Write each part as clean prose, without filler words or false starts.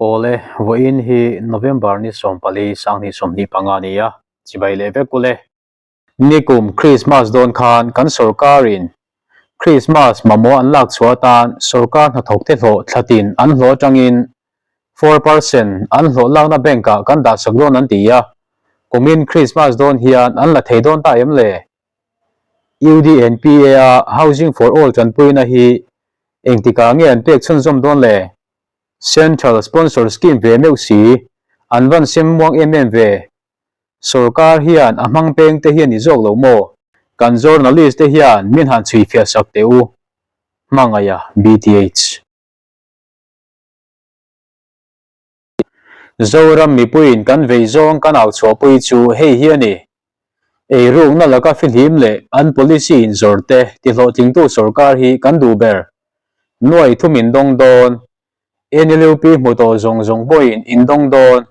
Awle, vawiin hi November ni 14 2025 a ni a, chibai leh vek ule. Nikum Krismas dawn khan kan sawrkarin Krismas mamawh an lak chhuah atan sawrkar hnathawkte hlawh thlatin an hlawh atangin 4% an hlawh lakna bank-ah kan dahsak dawn an ti a, kumin Krismas dawn hian an la thei dawn ta em le? UDNPA-a Housing for All tanpuina hi engtikah nge an pek chhunzawm dawn le? Central Sponsor Scheme ve meuh si, an van sem muang em em ve. Sorkar hian a hmang peng te hi a ni zawk lo maw? Kan journalist te hian min han chhui fiah sak teh u. Hmangaih-a BTH. Zoram mipuiin kan vei zawng kan au chhuahpui chu hei hi a ni. Eirukna laka fihlim leh an policy inzawr te tihlawhtlingtu sorkar hi kan duh ber. Nuai thum indawng dawn, NLUP hmu tawh zawng zawng pawhin indawng dawn,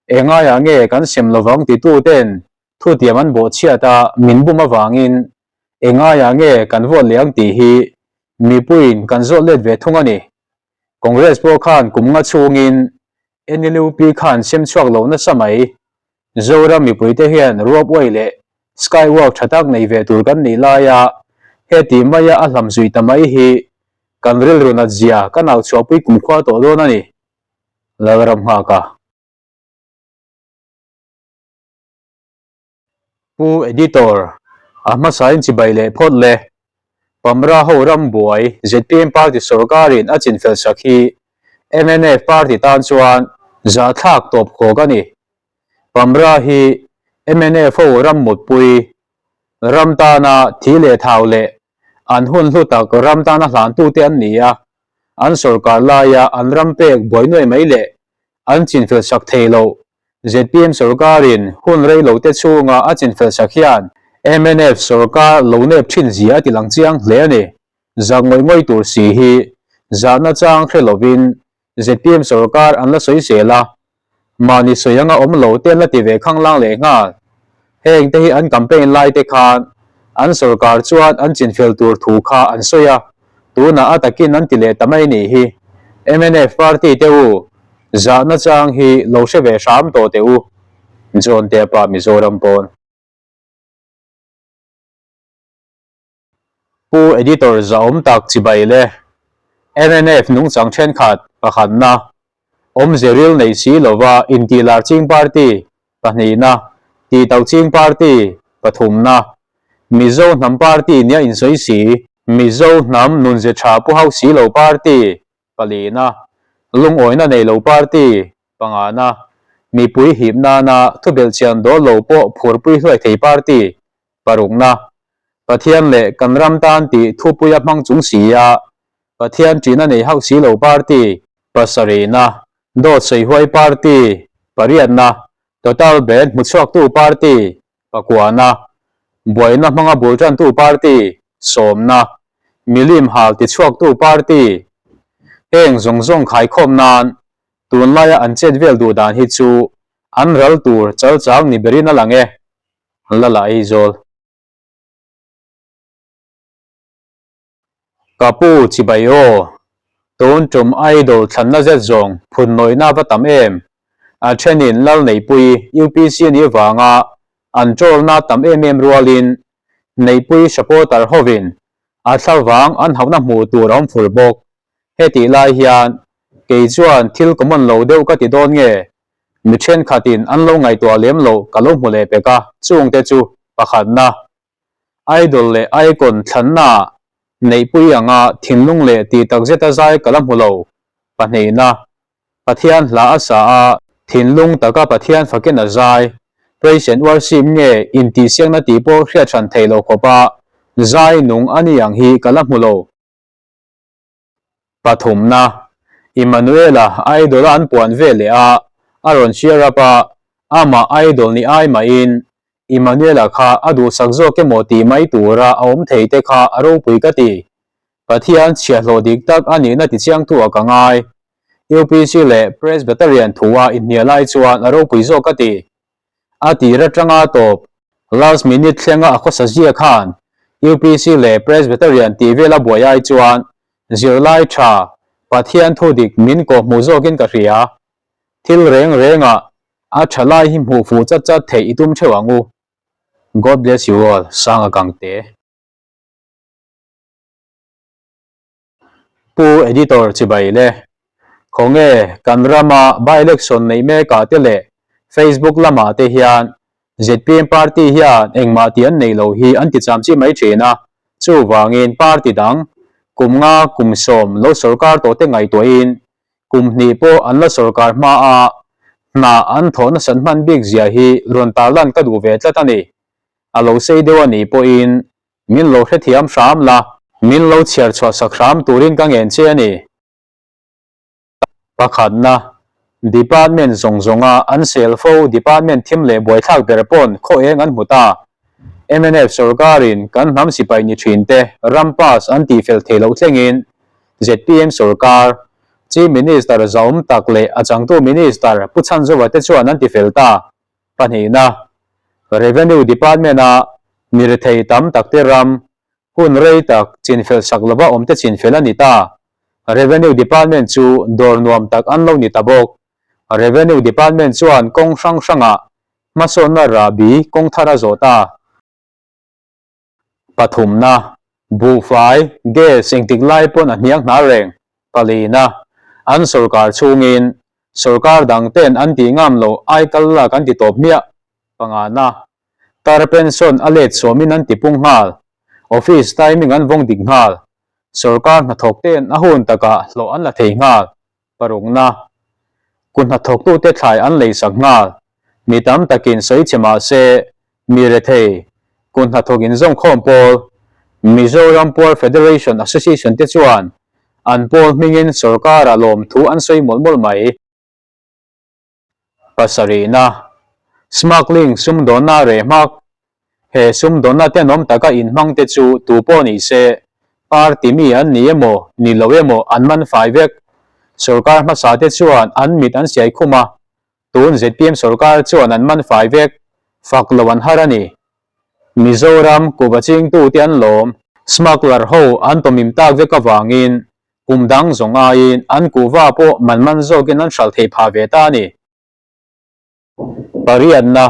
engaiah nge kan sem lovang tituten thutiam an bawhchhiat a min bum avangin engaiah nge kan vote leh ang tih hi mipuiin kan zawt let ve thung a ni. Congress pawh khan kum nga chhungin NLUP khan sem chhuak lo nasa mai. Zoram mipuite hian ropeway leh skywalk tha tak nei ve tur kan nih laia heti maia a hlam zui ta mai hi kan rilru nat zia kan au chhuahpui kumkhua tawh dawn a ni. Lalram nghaka. Pu Editor, a hmasain chibai leh phawt le. Pamra ho ram buai zpm party sorkarin a chinfel sak hi mnf party tan chuan zahthlak tawp khawk a ni. Pamra hi mnf ho ram mutpui, ram tana thi leh thau leh an hun hlu tak ram tana hlantute an ni a, an sorkar laia an ram pek buai nuai mai leh an chinfel sak thei loh zpm sorkarin hun rei lo te chhunga a chinfel sak hian mnf sorkar lo nep thin zia a ti lang chiang hle a ni. Zak ngawih ngawih tur si hi zahna chang hre lovin zpm sorkar an la sawi zel a, mahni sawi anga awm lo te an la ti ve khanglang leh nghal. Heng te hi an campaign lai te khan an sorkar chuan an chinfel tur thu kha an sawi a, tunah a takin an ti leh ta mai nih hi. Mnf party te u, zahna chang hi lo hre ve hram tawh teh u. John Tepa Mizoram pawn. Pu Editor zahawm tak chibai le. Mnf nungchang thenkhat pakhatna, awmze ril nei si lova intihlar ching party pahnihna, tihto ching party pathumna, Mizo hnam party nia insawi si, Mizo hnam nunze tha pu hauh si lo party palina, lungawina nei lo party pangana, mipui hip nana thubelh chian dawl lo pawh phurpui hluai thei party parukna, Pathian leh kan ram tan tih thupuia hmang chung si a, Pathian ṭihna nei hauh si lo party pasarihna, dawt sawihuai party pariatna, total ban hmuchhuaktu party pakuana, buaina hmanga bul ṭantu party sawmna, milim hal tichhuaktu party heng zawng zawng khaikhawm nan tunlaia an chet vel duh dan hi chu an ral tur chal chang ni berin a lang e. Lala Aizawl. Ka pu chibai aw, tun tum idol thlanna zet zawng phun nawihna va tam em? A thenin Lal Neihpui UPC anih avanga an trollna tam em em rualin Neihpui supporter hovin a thlavang an hauhna hmuh tur a awm fur bawk. Hetih lai hian kei chuan thil common lo deuh ka ti dawn nge? Mi thenkhatin an lo ngaihtuah lem loh ka lo hmu leh pek a, chungte chu pakhatna Idol leh Icon thlanna neihpui anga thinlung leh tih takzeta zai ka la hmu lo. Pahnihna, Pathian hla a sa a, thinlung taka Pathian fakin a zai. Praise and Worship nge intihsiakna tih pawh hriat hran theih loh khawpa zai nung a ni ang hi ka la hmu lo. Pathumna, Immanuela idol a an puan ve leh a, a rawn cheer up a, amah idol ni ai mahin Immanuela kha a duhsak zawk emaw tih mai tura a awm thei te kha a ropui ka ti. Pathian chhiahhlawh dik tak a nihna tichiangtu ah ka ngai. UPC leh Presbyterian thu a inhnial ai chuan a ropui zawk ka ti. A tir atanga tawp last minute thlenga a khawsa zia khan UPC leh Presbyterian tih vela buai ai chuan zirlai tha Pathian thu dik min kawhhmuh zawkin ka hria. Thil reng rengah a tha lai hi hmuh fuh chat chat theih i tum theuh ang u. God bless you all, Sanga Gangte. Pu Editor chibai le. Khawnge kan rama by-election neih mekah te leh Facebook lamah te hian zpm party hian engmah tih an neih loh hi an ti cham chi mai thin a, chuvangin party dang kum nga kum sawm lo sawrkar tawh te ngaihtuahin kum hnih pawh an la sawrkar hma a hna an thawh nasat hman bik zia hi rawn tarlan ka duh ve tlat a ni. A lo sei deuh a nih pawhin Min lo hrethiam hram la. Min lo chhiar chhuah sak hram turin ka ngen che a ni. Pakhatna, Department zawng zawnga an sel fo Department thim leh buaithlak ber pawn khaw eng an hmu ta. Mnf sorkarin kan hnam sipai ni thin te ram pass an tihfel thei loh thlengin zpm sorkar, Chief Minister zahawm tak leh a changtu Minister Pu Chhanzova te chuan an tifel ta. Pahnihna, Revenue Department-a mi rethei tam takte ram hun rei tak chinfel sak lova awmte chinfel a ni ta. Revenue Department chu dawr nuam tak an lo ni ta bawk. Revenue Department chuan kawng hrang hrangah hmasawnna rahbi kawng thar a zawh ta. Pathumna, Buhfai, gas engtik lai pawn a hniang hnar reng. Palina, An sorkar chhungin sorkar dang ten an tih ngam loh ai kal lak an ti tawp hmiah. Pangana, Tar pension a let sawmin an ti pung nghal. Office timing an vawng dik nghal. Sorkar hnathawk ten a hun takah hlawh an la thei nghal. Parukna, Ku hnathawktute thlai an leisak nghal. Mi tam takin sawi che mah se, mi rethei, ku hnathawk inzawmkhawm pawl, Mizoram Poor Federation Association te chuan an pawl hmingin sorkara lawmthu an sawi mawlh mawlh mai. Pasarihna, Smuggling sumdawnna reh hmak, He sumdawnna tenawm taka inhmang te chu tu pawh ni se, party mi an ni emaw, ni lo emaw an man fai vek. Sorkar hmasa te chuan an mit an siai khum a, tun zpm sorkar chuan an man fai vek, fak lo an har a ni. Mizoram kuhva chingtute an lawm, smuggler ho an tawmim tak vek avangin Kum dang zawng aiin an kuhva pawh man man zawkin an hralh thei phah ve ta a ni. Pariatna,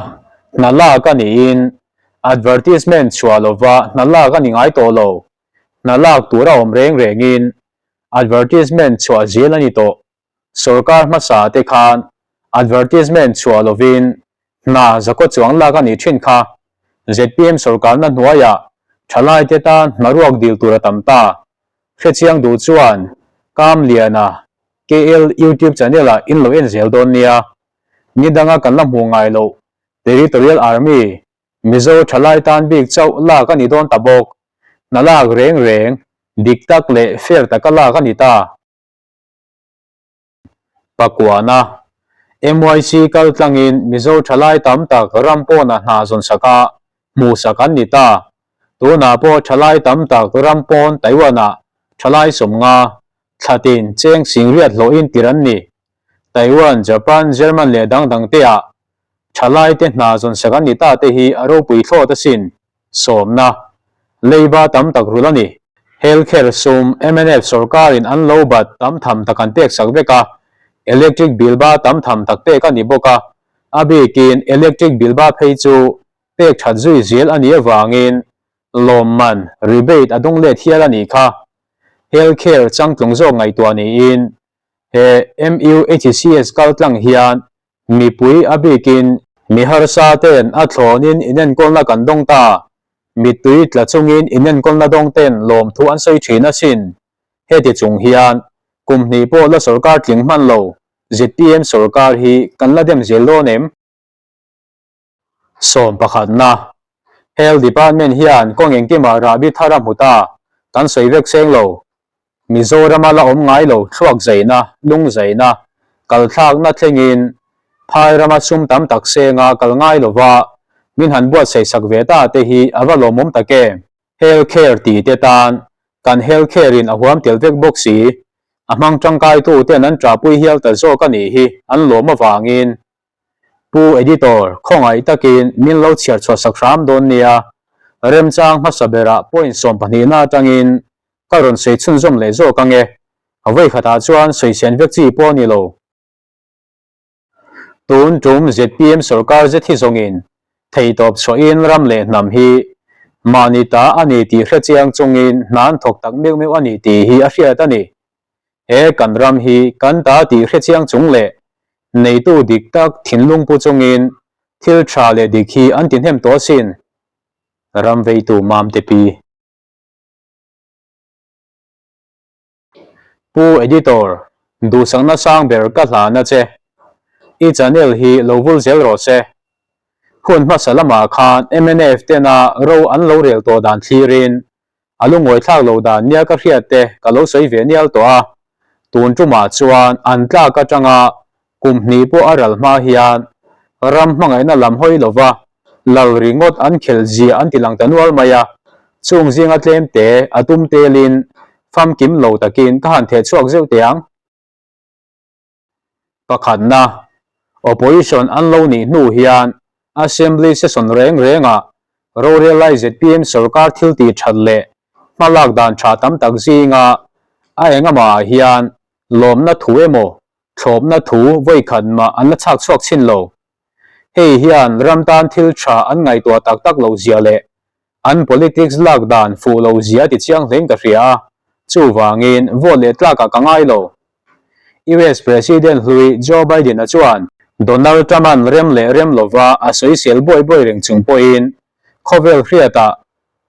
hna lak a niin advertisement chhuah lova hna lak a ni ngai tawh lo. Hna lak tur a awm reng rengin advertisement chhuah zel a ni tawh. Sorkar hmasa te khan advertisement chhuah lovin hna zakaw chuang lak a nih thin kha. Zpm sorkarna hnuaiah thalaite tan hna ruak dil tur a tam ta. Hrechiang duh chuan Kamliana KL YouTube channel ah in lo en zel dawn nia. Ni danga kan la hmuh ngai loh Territorial Army Mizo thalai tan bik chauh lak a ni dawn ta bawk. Hna lak reng reng, dik tak leh fair taka lak a ni ta. Pakuana, MYC kal tlangin Mizo thalai tam tak ram pawnah hna zawn saka hmuhsak an ni ta. Tunah pawh thalai tam tak ram pawn Taiwan-ah thalai sawmnga, thlatin, cheng singriat hlawhin tir an ni. Taiwan, Japan, German leh dang dangteah thalaite hna zawn sak an ni ta te hi a ropui thlawt asin. Sawmna, Leiba tam tak rul a ni. Healthcare sum mnf sorkarin an lo bat tam tham tak an pek sak vek a, electric bill ba tam tham tak pek a ni bawk a, a bikin electric bill ba phei chu pek that zui zel a nih avangin lawmman, rebate, a dawng let hial a nih kha. Healthcare changtlung zawk ngaihtuah niin he MUHCS kal tlang hian Mipui a bikin mi harsa ten a thlawnin inenkawlna kan dawng ta. Mittui tla chungin inenkawlna dawng ten lawmthu an sawi thin asin. Heti chung hian kum hnih pawh la sorkar tling hman lo zpm sorkar hi kan la dem zel dawn em? Sawm pakhatna, Health Department hian kawng engkimah rahbi thar a hmu ta, kan sawi vek seng lo. Mizorama la awm ngai lo thluak zaina, lung zaina, kal thlakna thlengin phai rama sum tam tak senga kal ngai lova min han buatsaih sak ve ta te hi a va lawmawm tak em? Health care tih te tan kan health care in a huam tel vek bawk si, a hmang tangkaitu ten an ṭahpui hial ta zawk a nih hi an lawm avangin Pu Editor, khawngaih takin min lo chhiar chhuah sak hram dawn nia. Remchang hmasa berah point sawmpahnihna atangin ka rawn sawi chhunzawm leh zawk ange. Vawikhatah chuan sawi sen vek chi pawh a ni lo. Tun tum zpm sorkar zet hi zawngin theitawp chhuahin ram leh hnam hi mahni ta a ni tih hre chiang chungin hna an thawk tak meuh meuh a ni tih hi a hriat a ni. He kan ram hi kan ta tih hre chiang chung leh neitu dik tak thinlung pu chungin thil tha leh dik hi an ti hnem tawh asin. Ram veitu Mamte Pi. Pu Editor, duhsakna sang ber ka hlan a che. I channel hi lo vul zel rawh se. Hun hmasa lamah khan mnf tena ro an lo rel tawh dan thlirin a lungawi thlak lo dan nia ka hriat te ka lo sawi ve nial tawh a. Tun tumah chuan an tlak atanga Kum hnih pawh a ral hma hian ram hmangaihna lam hawi lova lal ringawt an khelh zia an ti lang ta nual mai a, chung zinga tlem te a tum telin famkim lo takin ka han theh chhuak zeuh teh ang. Pakhatna, Opposition an lo nih hnu hian Assembly session reng rengah rorel lai zpm sorkar thil tih that leh hmalak dan tha tam tak zinga a engamah ah hian lawmna thu emaw thlawpna thu vawikhat mah an la chhak chhuak chhin lo. Hei hian ram tan thil tha an ngaihtuah tak tak loh zia leh an politics lak dan fuh loh zia ti chiang hlein ka hria a, chuvangin vote leh tlakah ka ngai lo. US President hlui Joe Biden-a chuan Donald Trump-a'n rem leh rem lova a sawisel buai buai reng chung pawhin khawvel hriatah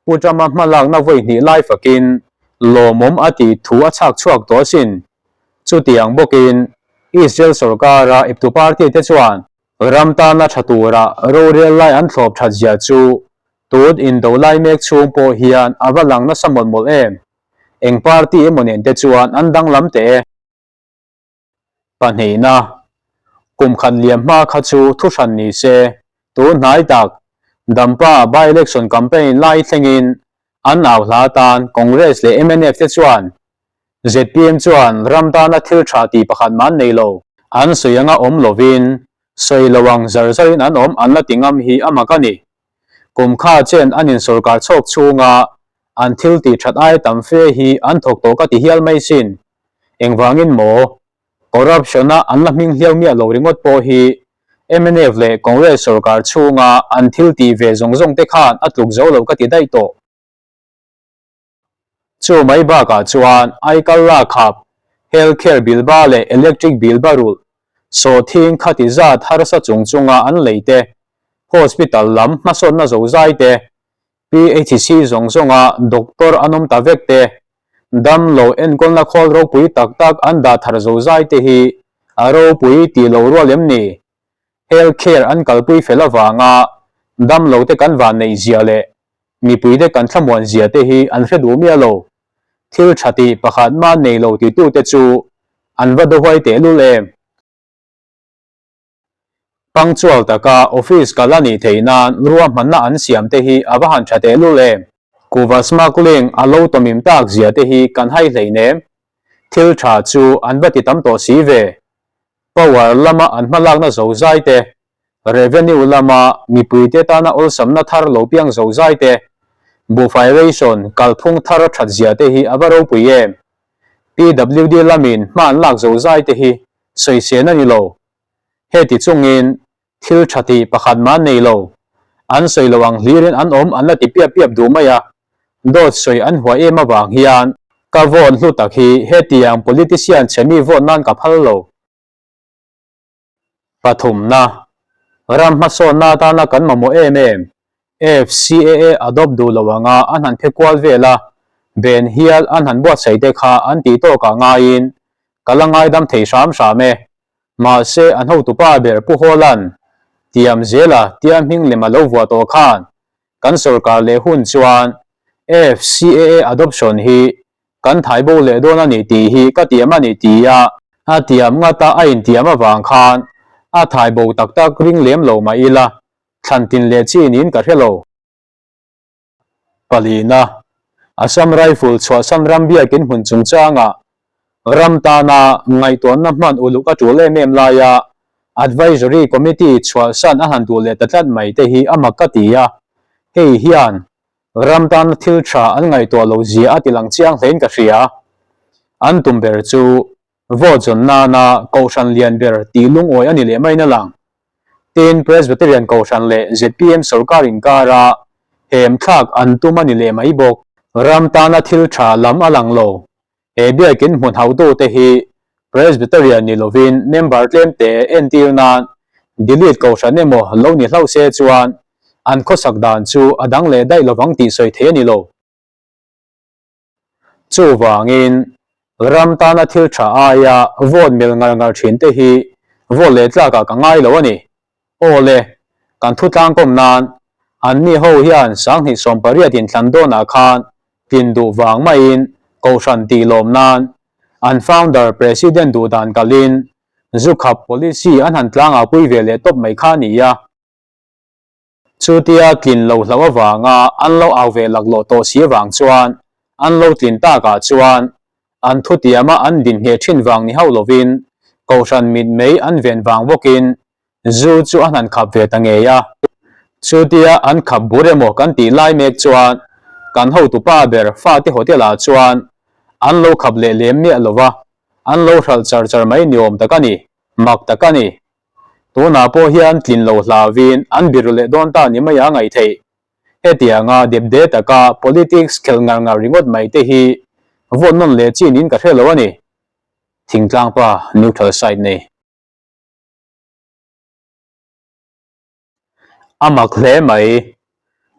Pu Trump-a hmalakna vawi hnih lai fakin lawmawm a tih thu a chhak chhuak tawh asin. Chutiang bawkin Israel sorkara eptu party te chuan ram tana tha tura rorel lai an thlawp that zia chu tun indo lai mek chhung pawh hian a va lang nasa mawlh mawlh em. Eng party emaw nen te chuan an danglam teh e. Pahnihna, kum khat liam hma kha chu thu hran ni se, tun hnai tak Dampa by-election campaign lai thlengin an au hla tan Congress leh mnf te chuan zpm chuan ram tana thil tha tih pakhat mah an nei lo. An sawi anga awm lovin sawi lo ang zar zarin an awm an la ti ngam hi a mak a ni. Kum kha chen an insawrkar chhawk chhunga an thil tih that ai tam fe hi an thawk tawh ka ti hial mai sin. Engvangin maw? Corruption-a an la hming hliau miah lo ringawt pawh hi mnf leh Congress sorkar chhunga an thil tih ve zawng zawng te khan a tluk zo lo ka ti daih tawh. Chu mai bakah chuan aikal lak khap, health care bill ba leh electric bill ba rulh, sawhthing khati zat harsa chung chunga an lei te, hospital lam hmasawnna zozai te, PHC zawng zawnga doctor an awm ta vek te, damlo enkawlna khawl ropui tak tak an dah thar zozai te hi a ropui tih lo rual em ni? Health care an kalpui fel avanga damlo te kan van neih zia leh mipui te kan thlamuan zia te hi an hre duh miah lo. Thil tha tih pakhat mah nei lo titute chu an va dahuai tehlul em? Punctual taka office kal a nih theih nan ruahmanna an siam te hi a va han tha tehlul em? Kuhva smuggling a lo tawmim tak zia te hi kan hai hleinem. Thil tha chu an va ti tam tawh si ve. Power lama an hmalakna zozai te, revenue lama mipuite tana awlsamna thar lo piang zozai te, buhfai ration kalphung thar that zia te hi a va ropui em? PWD lamin hma an lak zozai te hi sawisel a ni lo. Heti chungin thil tha tih pakhat mah an nei lo. An sawi lo ang hlirin an awm an la ti piap piap duh mai a. Dawt sawi an huai em avang hian ka vote hlu tak hi hetiang politician chhe mi vote nan ka phal lo. Pathumna, ram hmasawnna atana kan mamawh em em, FCAA adopt duh lo anga an han phe kual vel a, ben hial an han buatsaih te kha an tih tawkah ngaiin ka la ngaidam thei hram hram e. Mahse an hotupa ber Pu Hawla'n tiam zela tia hming lem a lo vuah tawh khan kan sorkar leh hun chuan FCAA adoption hi kan thai bo leh dawn a ni tih hi ka tiam a ni tia a tiam ngata a intiam avang khan a thai bo tak tak ring lem lo mah ila thlan tin leh chi niin ka hre lo. Palina, Assam Rifle chhuahsan ram biakin hmun chungchangah ram tana ngaihtuahna hman uluk a tul em em laia Advisory Committee chhuahsan a han duh leh ta tlat mai te hi a mak ka ti a, hei hian ram tana thil tha an ngaihtuah lo zia a ti lang chiang hlein ka hria. An tum ber chu vote zawn nana kohhran lian ber tih lungawi a ni leh maiin a lang. Tin, Presbyterian Kohhran leh zpm sorkar inkara hem thlak an tum a ni leh mai bawk. Ram tana thil tha lam a lang lo. He biakin hmun hautute hi Presbyterian ni lovin member tlemte entir nan delete Kohhran emaw lo ni hlauh se chuan an khawsak dan chu a dang leh daih lovang tih sawi thei a ni lo. Chuvangin, ram tana thil tha aia vote mil ngar ngar thin te hi vote leh tlakah ka ngai lo a ni. Aw le, kan thutlang kawm nan anni ho hian 2018 inthlan dawnah khan tlin duh vang maiin kohhran tih lawm nan an founder president duh dan kalin zu khap policy an han tlangah pui ve leh tawp mai kha a ni a. Chutia tlin lo hlauh avanga an lo au ve laklawh tawh si avang chuan an lo tlin takah chuan an thutiama an din ngheh thin vang ni hauh lovin kohhran mitmei an ven vang bawkin zu chu an han khap ve ta ngei a. Chutia an khap bur emaw kan tih lai mek chuan kan hotupa ber fate hotel-ah chuan an lo khap leh lem miah lova an lo hralh char char mai ni awm tak a ni, mak tak a ni. Tunah pawh hian tlin lo hlauvin an biru leh dawn ta ni mai a ngaih theih. Hetianga depde taka politics khelh ngar ngar ringawt mai te hi vote nawn leh chin in ka hre lo a ni. Thingtlang pa neutral side nei. A mak hle mai.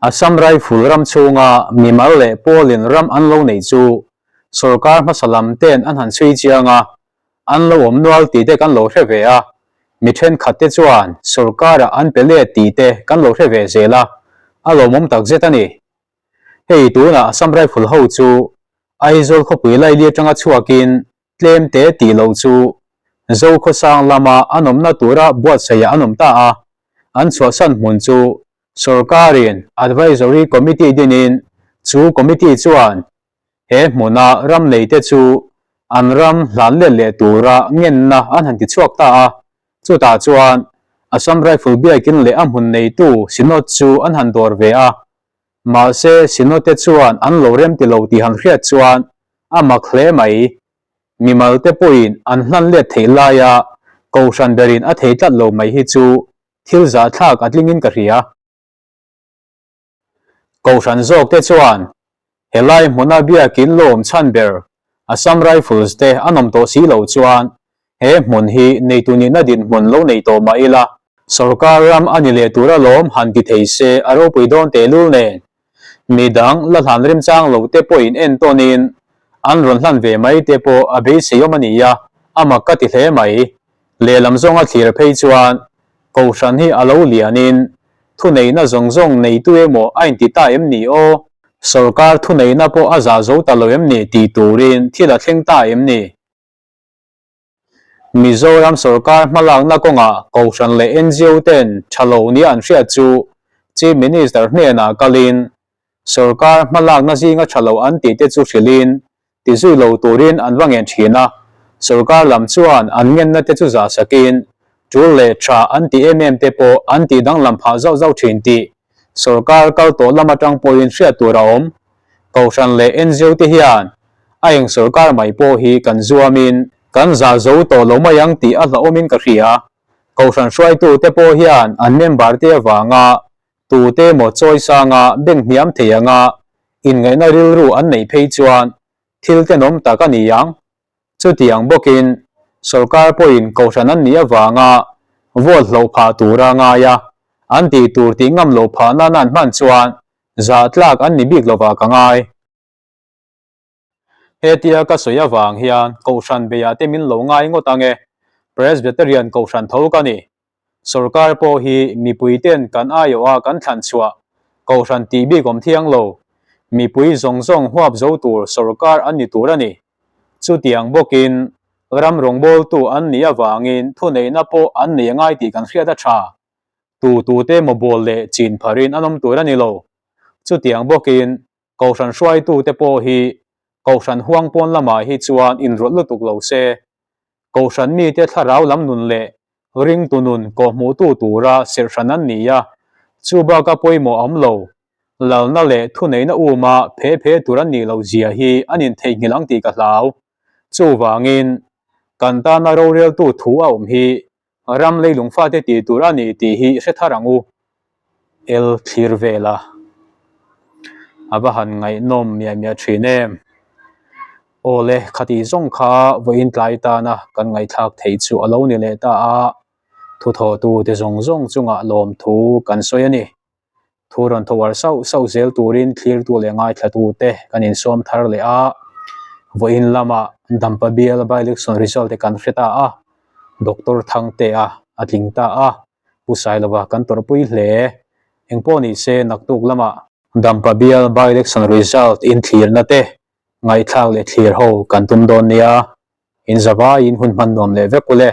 Assam Rifle ram chhunga mimal leh pawlin ram an lo neih chu sorkar hmasa lam ten an han chhui chiang a, an lo awm nual tih te kan lo hre ve a, mi thenkhat te chuan sorkarah an pe let tih te kan lo hre ve zel a, a lawmawm takzet a ni. Hei tunah Assam Rifle ho chu Aizawl khawpui laili atanga chhuakin tlem te tih loh chu Zokhawsang lama an awmna tura buatsaihah an awm ta a, an chhuahsan hmun chu sorkarin Advisory Committee dinin chu committee chuan he hmuna ram neite chu an ram hlan let leh tura ngenna an han tichhuak ta a, chutah chuan Assam Rifle biakin leh a hmun neitu Synod chu an han dawr ve a, mahse Synod te chuan an lo remti lo tih han hriat chuan A mak hle mai. Mimal te pawhin an hlan let theih laia Kohhran berin a thei tlat lo mai hi chu thil zahthlak a tlingin ka hria. Kohhran zawk te chuan helai hmuna biakin lawm chhan ber Assam Rifles te an awm tawh si lo chuan he hmun hi neitu nihna dinhmun lo nei tawh mah ila Sorkar ram a ni leh tur alawm han ti thei se a ropui dawn tehlul nen Midang la hlan remchang lo te pawhin entawnin an rawn hlan ve mai te pawh a beiseiawm a ni a, a mak ka ti hle mai. Lehlam zawnga thlir phei chuan Kohhran hi a lo lianin thuneihna zawng zawng neitu emaw a inti ta em ni aw? Sorkar thuneihna pawh a zah zo ta lo em ni tih turin thil a thleng ta em ni? Mizoram sorkar hmalakna kawngah Kohhran leh ngo ten tha lo nia an hriat chu Chief Minister hnenah kalin sorkar hmalakna zinga tha lo an tih te chu hrilhin ti zui lo turin an va ngen thin a, sorkar lam chuan an ngenna te chu zahsakin tul leh tha an tih em em te pawh an tih danglam phah zauh zauh thin tih sorkar kal tawh lam atang pawhin hriat tur a awm. Kohhran leh ngo te hian a eng sorkar mai pawh hi kan zuamin kan zah zo tawh lo mai ang tih a hlauhawmin ka hria. Kohhran hruaitu te pawh hian an member te avanga tute emaw chawi sanga bank hniam thei anga inngaihna rilru an neih phei chuan thil tenawm tak a ni ang. Chutiang bawkin sorkar pawhin kohhran an nih avanga vote hloh phah tura ngai a, an tih tur tih ngam loh phah nana an hman chuan zah tlak an ni bik lovah ka ngai. Hetia ka sawi avang hian Kohhran beiah te min lo ngai ngawt ang e, Presbyterian Kohhran tho ka ni. Sorkar pawh hi mipui ten kan aiawh a kan thlan chhuah Kohhran tih bik awm thiang lo, mipui zawng zawng huap zo tur sorkar an ni tur a ni. Chutiang bawkin ram rawngbawltu an nih avangin thuneihna pawh an nei angai tih kan hriat a tha. Tu tute maw bawl leh chin pharin an awm tur a ni lo. Chutiang bawkin Kohhran hruaitute pawh hi Kohhran huang pawn lamah hi chuan inrawlh lutuk lo se, Kohhran mite thlarau lam nun leh ringtu nun kawhhmuhtu tura serhhran an ni a, chu baka pawimawh a awm lo. Lalna leh thuneihna uma phe phe tur an nih loh zia hi an intheihnghilh ang tih ka hlau. Chuvangin, kan tana roreltu thu a awm hi. Ram leilung fate tih tur a ni tih hi hre thar ang u. El thlir vel a. A va han ngaihnawm miah miah thin em. Aw le, khatih zawng kha vawiin tlai tana kan ngaihthlak theih chu a lo ni leh ta a, thuthawhtute zawng zawng chungah lawmthu kan sawi a ni. Thu rawn tho uar sauh sauh zel turin thlirtu leh ngaithlatute kan insawm thar leh a, vawiin lamah Dampa bial by-election result te kan hre ta a, Doctor Thangtea a tling ta a, Pu Sailova kan tawrhpui hle. Engpawh ni se naktuk lamah Dampa bial by-election result inthlirna te ngaihthlak leh thlir ho kan tum dawn nia, inzavaiin hun hman nuam leh vek u le.